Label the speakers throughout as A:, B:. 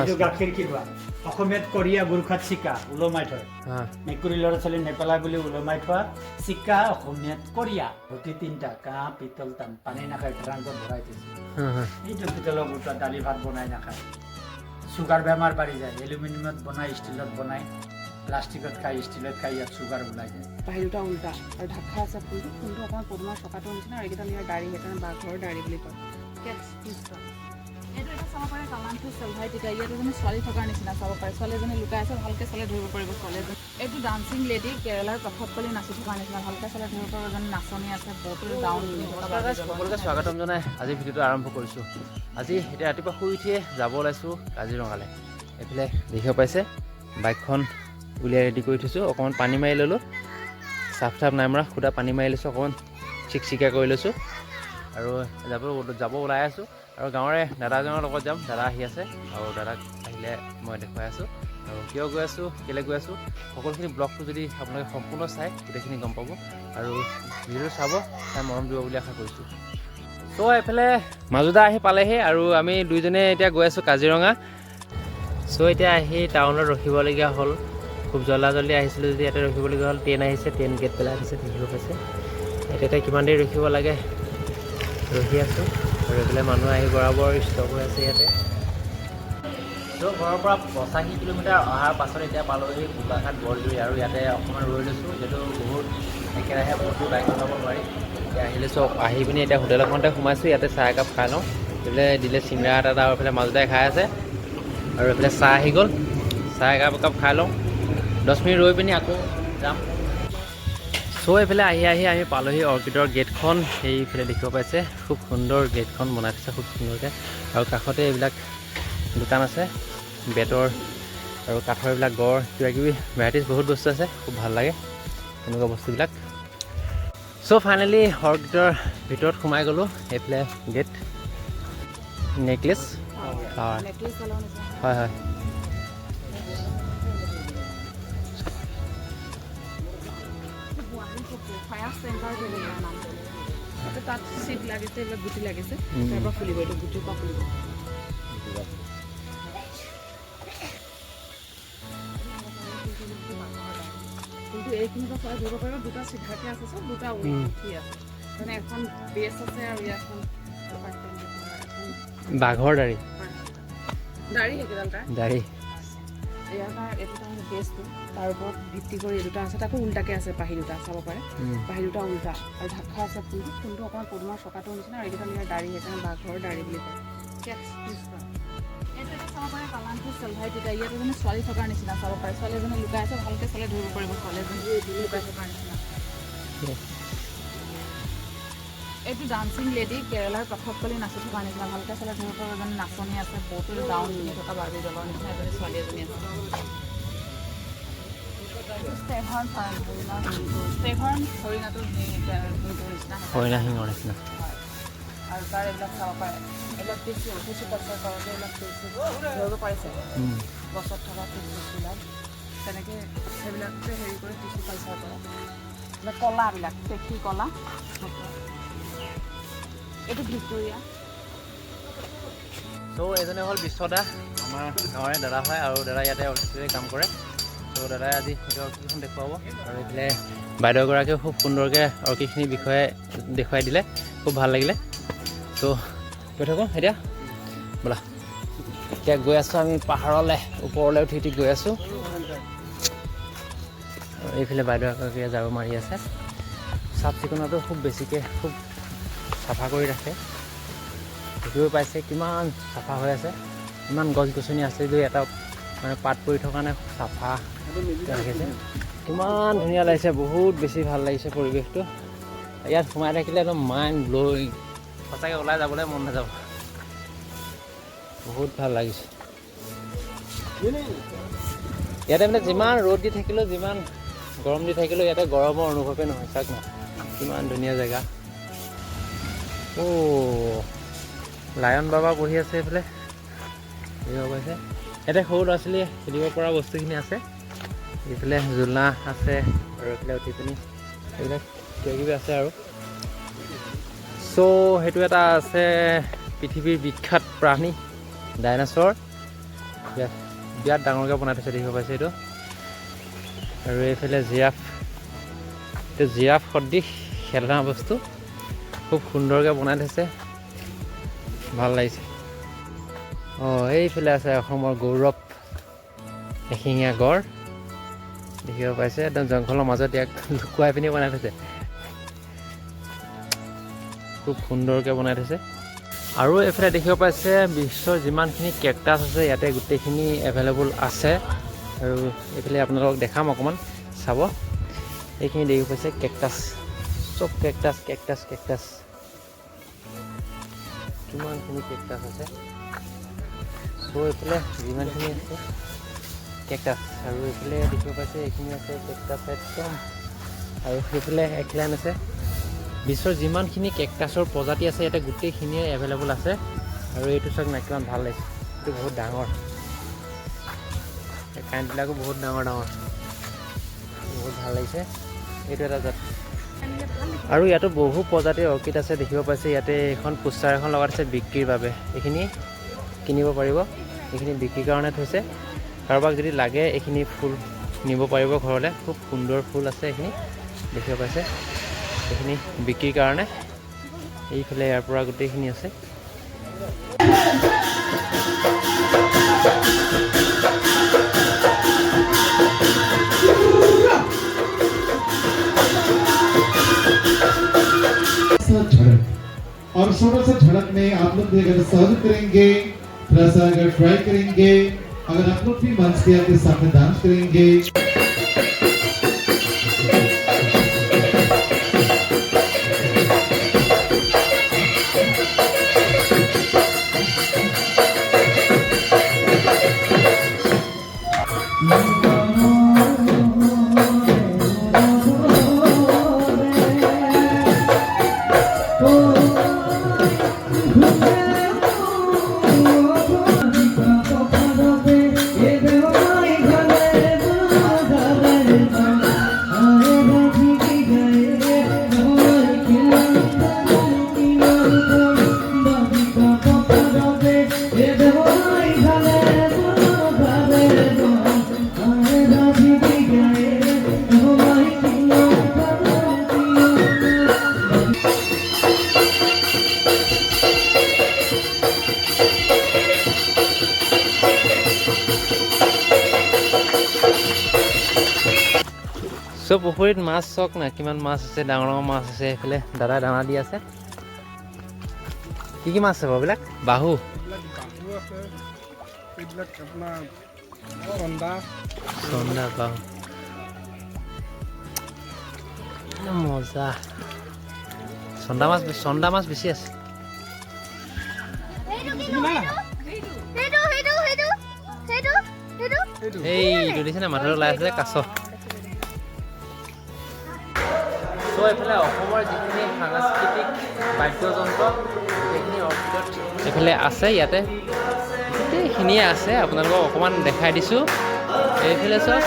A: এইটো গাখীৰ কিবা অসমীয়াত কৰীয়া, গোৰ্খাত চিকা, ওলমাই থয়। মেকুৰী ল'ৰা ছোৱালী নেপেলাই বুলি ওলমাই থোৱা চিকা অসমীয়াত কৰীয়া। ঘটি তিনিটা, কাঁহ, পিতল, তাম, পানী নাখায়, ট্ৰাংকত ভৰাই থৈছে। এইটো পিতলৰ বস্তু, দালি ভাত বনাই নাখায়, চুগাৰ বেমাৰ বাঢ়ি যায়। এলুমিনিয়ামত বনাই, ষ্টিলত বনাই, প্লাষ্টিকত খাই, ষ্টিলত খাই, ইয়াত চুগাৰ ওলাই যায়।
B: পাহি দুটা উল্টা আৰু ঢাকা আছে। ফুলটো ফুলটো অকণমান পদুমাৰ চকাটোৰ নিচিনা আৰু এইকেইডাল ইয়াৰ দাড়ি, সেইকাৰণে বাঘৰ দাড়ি বুলি কয়। Cache pistol. এইটো এটা চাব পাৰে, কালান্থুছ চেলভাইটিকা। ইয়াত এজনী ছোৱালী থকাৰ নিচিনা চাব পাৰে। ছোৱালী এজনী লুকাই আছে, ভালকৈ চালে ধৰিব পাৰিব ছোৱালী এজনী। এইটো ডান্সিং লেডি, কেৰেলাৰ কথকলি নাচি থকাৰ নিচিনা, ভালকৈ চালে ধৰিব পাৰিব। এজনী নাচনী আছে, বৌটো গাউন পিন্ধি থকা।
C: নমস্কাৰ গাইজ, সকলোকে স্বাগতম জনাই আজি ভিডিঅ'টো আৰম্ভ কৰিছোঁ। আজি এতিয়া ৰাতিপুৱা শুই উঠিয়ে যাব ওলাইছোঁ কাজিৰঙালৈ। এইফালে দেখিব পাইছে, বাইকখন উলিয়াই ৰেডি কৰি থৈছোঁ। অকণমান পানী মাৰি ল'লোঁ, চাফ চাফ নাই মৰা, সুদা পানী মাৰি লৈছোঁ, অকণমান চিকচিকীয়া কৰি লৈছোঁ আৰু যাব যাব ওলাই আছোঁ। আৰু গাঁৱৰে দাদাজনৰ লগত যাম। দাদা আহি আছে আৰু দাদাক আহিলে মই দেখুৱাই আছোঁ আৰু কিয় গৈ আছোঁ, কেলৈ গৈ আছোঁ, সকলোখিনি ব্লগটো যদি আপোনালোকে সম্পূৰ্ণ চায়, গোটেইখিনি গম পাব আৰু ভিডিঅ'টো চাব, চাই মৰম দিব বুলি আশা কৰিছোঁ। চ' এইফালে মাজুদা আহি পালেহি আৰু আমি দুইজনে এতিয়া গৈ আছোঁ কাজিৰঙা। চ' এতিয়া আহি টাউনত ৰখিবলগীয়া হ'ল। খুব জল্দা জল্দি আহিছিলোঁ যদি ইয়াতে ৰখিবলগীয়া হ'ল। ট্ৰেইন আহিছে, ট্ৰেইন গেট পেলাই দিছে, দেখিব পাইছে। এতিয়া কিমান দেৰি ৰখিব লাগে, ৰখি আছোঁ। আৰু এইফালে মানুহ আহি বৰাবৰ ষ্টক হৈ আছে ইয়াতে। চ' ঘৰৰ পৰা 85 কিলোমিটাৰ অহাৰ পাছত এতিয়া পালোহি বোকাখাত বৰজুৰি আৰু ইয়াতে অকণমান ৰৈ লৈছোঁ, যিহেতু বহুত একেৰাহে বহুত দূৰ বাইক চলাব নোৱাৰি। এতিয়া আহি লৈছোঁ, আহি পিনি এতিয়া হোটেল এখনতে সোমাইছোঁ। ইয়াতে চাহ একাপ খাই লওঁ। এইফালে দিলে চিংৰা এটা এটা আৰু এইফালে মাজুদাই খাই আছে আৰু এইফালে চাহ আহি গ'ল। চাহ একাপ একাপ খাই লওঁ, 10 মিনিট ৰৈ পিনি আকৌ যাম। চ' এইফালে আহি আহি আমি পালোহি অৰ্কিডৰ গেটখন। সেইফালে দেখিব পাইছে, খুব সুন্দৰ গেটখন বনাই থৈছে, খুব সুন্দৰকৈ। আৰু কাষতে এইবিলাক দোকান আছে, বেতৰ আৰু কাঠৰ এইবিলাক গড়, কিবা কিবি ভেৰাইটিজ বহুত বস্তু আছে। খুব ভাল লাগে তেনেকুৱা বস্তুবিলাক। চ' ফাইনেলি অৰ্কিডৰ ভিতৰত সোমাই গ'লোঁ। এইফালে গেট, নেকলেছ, ফ্লাৱাৰ।
B: নেকলেছ ডালৰ নিচিনা।
C: হয়।
B: ফায়াৰ চেণ্টাৰ বুলি ইয়াৰ নামটো। তাতে তাত চিট লাগিছে, এইবিলাক গুটি লাগিছে। তাৰ পৰা ফুলিব, এইটো গুটিৰ পৰা ফুলিব। ফুলটো এইখিনিৰ পৰা চলাই ধৰিব পাৰিব। দুটা চিধাকে আছে, চব দুটা উঠি আছে। মানে এখন বেছ আছে আৰু ইয়াত এখন perpendicular, এখন।
C: বাঘৰ দাড়ি।
B: হয়। দাড়ি সেইকেইডাল তাৰ।
C: দাড়ি।
B: ইয়াৰ তাৰ এইটো তাৰ বেছটো, তাৰ ওপৰত ভিত্তি কৰি এই দুটা আছে। তাকো উল্টাকে আছে পাহি দুটা, চাব পাৰে। পাহি দুটা উল্টা আৰু ঢাকা আছে। ফুলটো ফুলটো অকণমান পদুমাৰ চকাটোৰ নিচিনা আৰু এইকেইডাল ইয়াৰ দাড়ি, সেইকাৰণে বাঘৰ দাড়ি বুলি কয়। Cache pistol. এইটো এটা চাব পাৰে, কালান্থুছ চেলভাইটিকা। ইয়াত এজনী ছোৱালী থকাৰ নিচিনা চাব পাৰে। ছোৱালী এজনী লুকাই আছে, ভালকৈ চালে ধৰিব পাৰিব ছোৱালী এজনী লুকাই থকাৰ নিচিনা। এইটো ডান্সিং লেডি, কেৰেলাৰ কথকলি নাচি থকাৰ নিচিনা, ভালকৈ চালে ধৰিব পাৰিব। এজনী নাচনী আছে, বৌটো গাউন পিন্ধি থকা, বাৰ্বি ডলৰ নিচিনা এজনী ছোৱালী এজনী আছে। ষ্টেগহৰ্ণ হৰিণাৰ শিংটোৰ, ষ্টেগহৰ্ণ হৰিণাটোৰ শিংটোৰ নিচিনা।
C: হৰিণা শিঙৰ নিচিনা।
B: হয়। আৰু তাৰ এইবিলাক চাব পাৰে, এইবিলাক টিচু টিচু কালচাৰ কৰোঁতে এইবিলাক টিচু ধৰিব পাৰিছে। গছত থকা টিচুবিলাক তেনেকৈ সেইবিলাকতে হেৰি কৰি টিচু কালচাৰ কৰে। এইবিলাক কলাবিলাক পেশী কলা। এইটো ভিক্টোৰিয়া।
C: চ' এজনে হ'ল বিশ্বদা, আমাৰ গাঁৱৰে দাদা হয় আৰু দাদা ইয়াতে অৰ্কিডতে কাম কৰে। চ' দাদাই আজি সেইটো অৰ্কিডখন দেখুৱাব আৰু এইফালে বাইদেউগৰাকীয়েও খুব সুন্দৰকৈ অৰ্কিডখিনিৰ বিষয়ে দেখুৱাই দিলে, খুব ভাল লাগিলে। চ' গৈ থাকোঁ এতিয়া, ব'লা। এতিয়া গৈ আছোঁ আমি পাহাৰলৈ, ওপৰলৈ উঠি উঠি গৈ আছোঁ। আৰু এইফালে বাইদেউ এগৰাকীয়ে ঝাৰু মাৰি আছে। চাফ চিকুণতাটো খুব বেছিকৈ, খুব চাফা কৰি ৰাখে। দেখিব পাইছে কিমান চাফা হৈ আছে। ইমান গছ গছনি আছে যদিও এটা মানে পাত পৰি থকা নাই, খুব চাফা ৰাখিছে। কিমান ধুনীয়া লাগিছে, বহুত বেছি ভাল লাগিছে পৰিৱেশটো। ইয়াত সোমাই থাকিলে একদম মাইণ্ড ব্ল'য়িং, সঁচাকৈ ওলাই যাবলৈ মন নাযাব, বহুত ভাল লাগিছে। ইয়াতে মানে যিমান ৰ'দ দি থাকিলেও, যিমান গৰম দি থাকিলেও ইয়াতে গৰমৰ অনুভৱেই নহয়। চাওক না, কিমান ধুনীয়া জেগা। অ' লায়ন বাবা বহি আছে এইফালে, দেখিব পাইছে। ইয়াতে সৰু ল'ৰা ছোৱালীয়ে খেলিব পৰা বস্তুখিনি আছে। এইফালে জোলনা আছে আৰু এইফালে উঠি পিনি এইবিলাক কিবা কিবি আছে। আৰু চ' সেইটো এটা আছে পৃথিৱীৰ বিখ্যাত প্ৰাণী ডাইনাছৰ। বিৰাট বিৰাট ডাঙৰকৈ বনাই থৈছে, দেখিব পাইছে এইটো। আৰু এইফালে জিৰাফ, এইটো জিৰাফ সদৃশ খেলনা বস্তু, খুব সুন্দৰকৈ বনাই থৈছে, ভাল লাগিছে। অঁ, এইফালে আছে অসমৰ গৌৰৱ এশিঙীয়া গড়, দেখিব পাইছে। একদম জংঘলৰ মাজত ইয়াক লুকুৱাই পিনি বনাই থৈছে, খুব সুন্দৰকৈ বনাই থৈছে। আৰু এইফালে দেখিব পাইছে বিশ্বৰ যিমানখিনি কেকটাছ আছে ইয়াতে গোটেইখিনি এভেইলেবল আছে। আৰু এইফালে আপোনালোকক দেখাম, অকণমান চাব। এইখিনি দেখিব পাইছে কেকটাছ, চব কেকটাছ কেকটাছ কেকটাছ, কিমানখিনি কেকটাছ আছে। চ' এইফালে যিমানখিনি আছে কেকটাছ। আৰু এইফালে দেখিব পাইছে এইখিনি আছে কেকটাছ একদম। আৰু সেইফালে এক লাইন আছে। বিশ্বৰ যিমানখিনি কেকটাছৰ প্ৰজাতি আছে ইয়াতে গোটেইখিনিয়ে এভেইলেবল আছে। আৰু এইটো চাওক না, কিমান ভাল লাগিছে। এইটো বহুত ডাঙৰ, কাঁইটবিলাকো বহুত ডাঙৰ ডাঙৰ, বহুত ভাল লাগিছে। এইটো এটা জাত। আৰু ইয়াতো বহু প্ৰজাতিৰ অৰ্কিড আছে, দেখিব পাইছে। ইয়াতে এখন পোষ্টাৰ এখন লগাই থৈছে বিক্ৰীৰ বাবে, এইখিনি কিনিব পাৰিব। এইখিনি বিক্ৰীৰ কাৰণে থৈছে। কাৰোবাক যদি লাগে এইখিনি ফুল নিব পাৰিব ঘৰলৈ। খুব সুন্দৰ ফুল আছে এইখিনি, দেখিব পাইছে। এইখিনি বিক্ৰীৰ কাৰণে। এইফালে ইয়াৰ পৰা গোটেইখিনি আছে।
D: सा झड़क और छोटा सा झड़क में आप लोग भी अगर सहयोग करेंगे, थोड़ा सा अगर ट्राई करेंगे, अगर आप लोग भी मंच के आके सामने डांस करेंगे।
C: চব পুখুৰীত মাছ চাওক না, কিমান মাছ আছে, ডাঙৰ ডাঙৰ মাছ আছে। এইফালে দাদাই দানা দি আছে। কি কি মাছ আছে বাৰু এইবিলাক? বাহু।
E: এইবিলাক বাহু আছে, এইবিলাক আপোনাৰ চন্দা।
C: চন্দা, বাহু, মজা। চন্দা মাছ, চন্দা মাছ বেছি আছে।
F: সেইটো সেইটো সেইটো সেইটো সেইটো।
C: এইটো দেখিছে, মাথাটো ওলাই আছে যে কাছ। চ' এইফালে অসমৰ যিখিনি সাংস্কৃতিক বাদ্যযন্ত্ৰ, সেইখিনি অৰ্কিডত এইফালে আছে। ইয়াতে গোটেইখিনিয়ে আছে, আপোনালোকক অকণমান দেখাই দিছোঁ। এইফালে চাওক,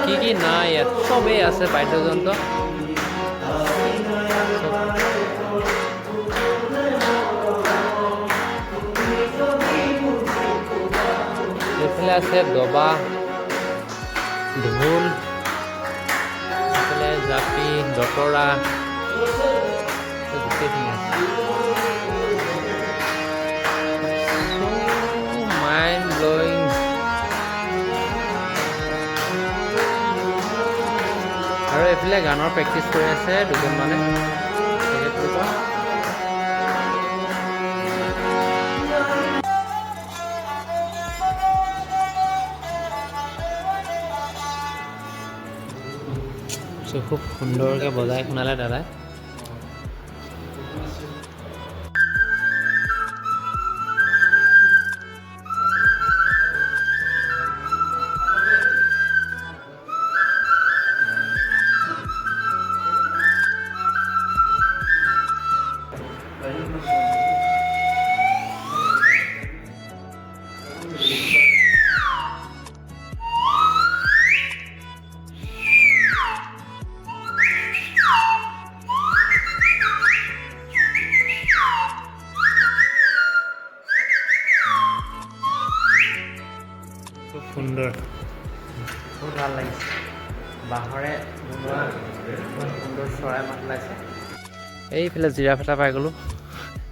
C: কি কি নাই ইয়াত, চবেই আছে বাদ্যযন্ত্ৰ চব। এইফালে আছে দবা, ঢোল, এইফালে জাপি, দতৰা, এই গোটেইখিনি আছে। Mind blowing. আৰু এইফালে গানৰ প্ৰেক্টিচ কৰি আছে দুজনমানে তেখেতলোকৰ। চ' খুব সুন্দৰকৈ বজাই শুনালে দাদাই। খুব সুন্দৰ, বহুত ভাল লাগিছে। বাঁহৰে বনোৱা ইমান সুন্দৰ চৰাই মাত ওলাইছে। এইফালে জিৰাফ এটা পাই গ'লোঁ,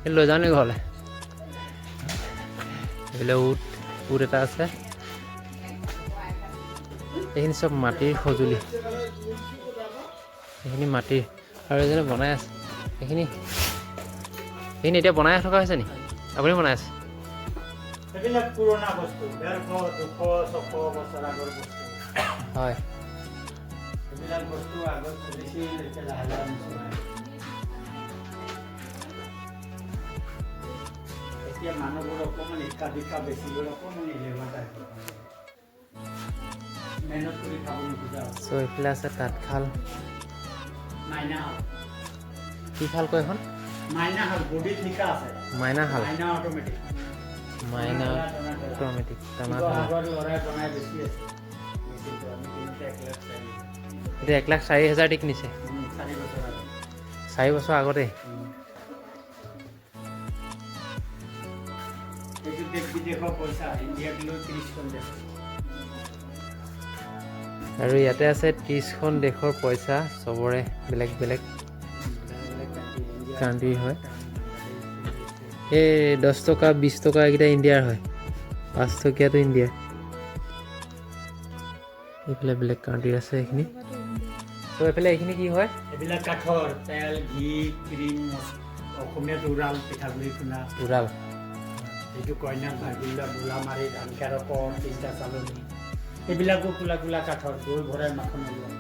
C: এই লৈ যাওঁ নেকি ঘৰলৈ? এইফালে উট উট এটা আছে। এইখিনি চব মাটিৰ সঁজুলি, এইখিনি মাটিৰ। আৰু এজনে বনাই আছে এইখিনি। এইখিনি এতিয়া বনাই থকা হৈছে নি? আপুনি বনাই আছে?
A: সেইবিলাক পুৰণা বস্তু, 150, 200, 600 বছৰ আগৰ বস্তু। সেইবিলাক বস্তু আগত চলিছিল, এতিয়া লাহে লাহে নচলে। এতিয়া মানুহবোৰ অকণমান শিক্ষা দীক্ষা বেছি হ'ল, অকণমান এলেহুৱা টাইপৰ, মেহনত কৰি খাব নোখোজা হৈছে।
C: চ' এইফালে আছে তাঁতশাল।
A: মাইনা শাল।
C: কি শাল কয় এখন?
A: মাইনা শাল, বডিত লিখা আছে।
C: মাইনা শাল।
A: মাইনা অট'মেটিক।
C: মাইনা অট'মেটিক টানা ঠেলা।
A: শিৱসাগৰ ল'ৰাই বনাই বেছি আছে মেচিনটো। আমি কিনোতে 1,04,000।
C: এতিয়া 1,04,000 দি কিনিছে?
A: 4 বছৰ আগত।
C: 4 বছৰ আগতে।
A: এইটো দেশ বিদেশৰ পইচা, ইণ্ডিয়াক লৈ 30খন দেশ।
C: আৰু ইয়াতে আছে 30খন দেশৰ পইচা, চবৰে বেলেগ বেলেগ
A: বেলেগ বেলেগ কাণ্ট্ৰি, ইণ্ডিয়া
C: কাণ্ট্ৰিৰ হয়। এই 10 টকা, 20 টকা এইকেইটা ইণ্ডিয়াৰ হয়, 5 টকীয়াটো ইণ্ডিয়াৰ। এইফালে বেলেগ কাণ্ট্ৰিৰ আছে এইখিনি। ত' এইফালে এইখিনি কি হয়?
A: এইবিলাক কাঠৰ, তেল, ঘি, ক্ৰীম, অসমীয়াত উৰাল, পিঠাগুড়ি খুন্দা।
C: উৰাল।
A: এইটো কইনাক ভাগিলা বোলা মাৰি ধান খেৰৰ কৰ, তিনিটা চালনী। এইবিলাকো কোলা কোলা কাঠৰ, দৈ ভৰাই মাখন ওলোৱা।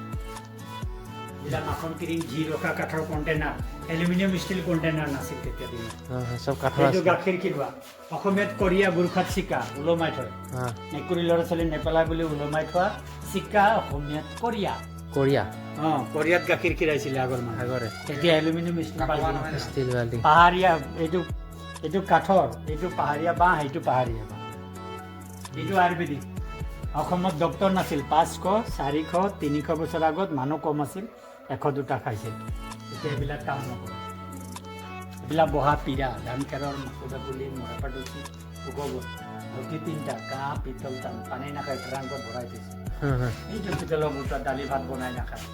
A: এইবিলাক মাখন, ক্ৰীম, ঘি ৰখা কাঠৰ কণ্টেইনাৰ। এলুমিনিয়াম ষ্টিল কণ্টেইনাৰ নাছিল তেতিয়া দিনত।
C: অঁ, চব কাঠৰ
A: সেইটো
C: আছে।
A: গাখীৰ খিৰোৱা, অসমীয়াত কৰীয়া, গোৰ্খাত চিকা, ওলমাই থয়। মেকুৰী ল'ৰা ছোৱালী নেপেলাই বুলি ওলমাই থোৱা চিকা, অসমীয়াত কৰীয়া।
C: কৰীয়া।
A: অঁ, কৰীয়াত গাখীৰ খীৰাইছিলে আগৰ মানুহ।
C: আগতে।
A: তেতিয়া এলুমিনিয়াম ষ্টিল বাল্টিং।
C: ষ্টিল বাল্টিং।
A: পাহাৰীয়া, এইটো এইটো কাঠৰ, এইটো পাহাৰীয়া বাঁহ, এইটো পাহাৰীয়া বাঁহ। এইটো আয়ুৰ্বেদিক। অসমত ডক্তৰ নাছিল 500, 400, 300 বছৰ আগত। মানুহ কম আছিল, 102টা খাইছিল। এতিয়া এইবিলাক কাম নকৰে। এইবিলাক বহা পীৰা, ধান খেৰৰ, মাকো বাকলি, মৰাপাট, গোবৰ। ঘটি তিনিটা, কাঁহ, পিতল, তাম, পানী নাখায়, ট্ৰাংকত ভৰাই থৈছে। এইটো পিতলৰ বস্তু, দালি ভাত বনাই নাখায়,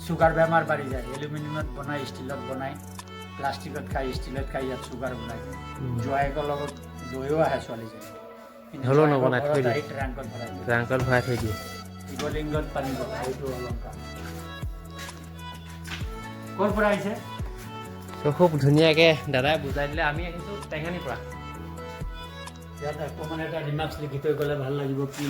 A: চুগাৰ বেমাৰ বাঢ়ি যায়। এলুমিনিয়ামত বনাই, ষ্টিলত বনাই, প্লাষ্টিকত খাই, ষ্টিলত খাই, ইয়াত চুগাৰ বনায়। জোৱায়েকৰ লগত লৈও আহে ছোৱালীজনী, কিন্তু
C: হ'লেও
A: জোঁৱায়েকৰ
C: নবনাই, থৈ
A: ঘৰত
C: দিয়ে।
A: আহি ট্ৰাংকত ভৰাই থৈ দিয়ে।
C: ট্ৰাংকত ভৰাই থৈ দিয়ে।
A: শিৱলিংগত পানী বহাই, এইটো অলংকাৰ। ক'ৰ পৰা আহিছে?
C: ত' খুব ধুনীয়াকৈ দাদাই বুজাই দিলে। আমি আহিছোঁ টেঙানিৰ পৰা।
A: ইয়াত অকণমান এটা ৰিমাৰ্কছ লিখি থৈ গ'লে ভাল লাগিব কি।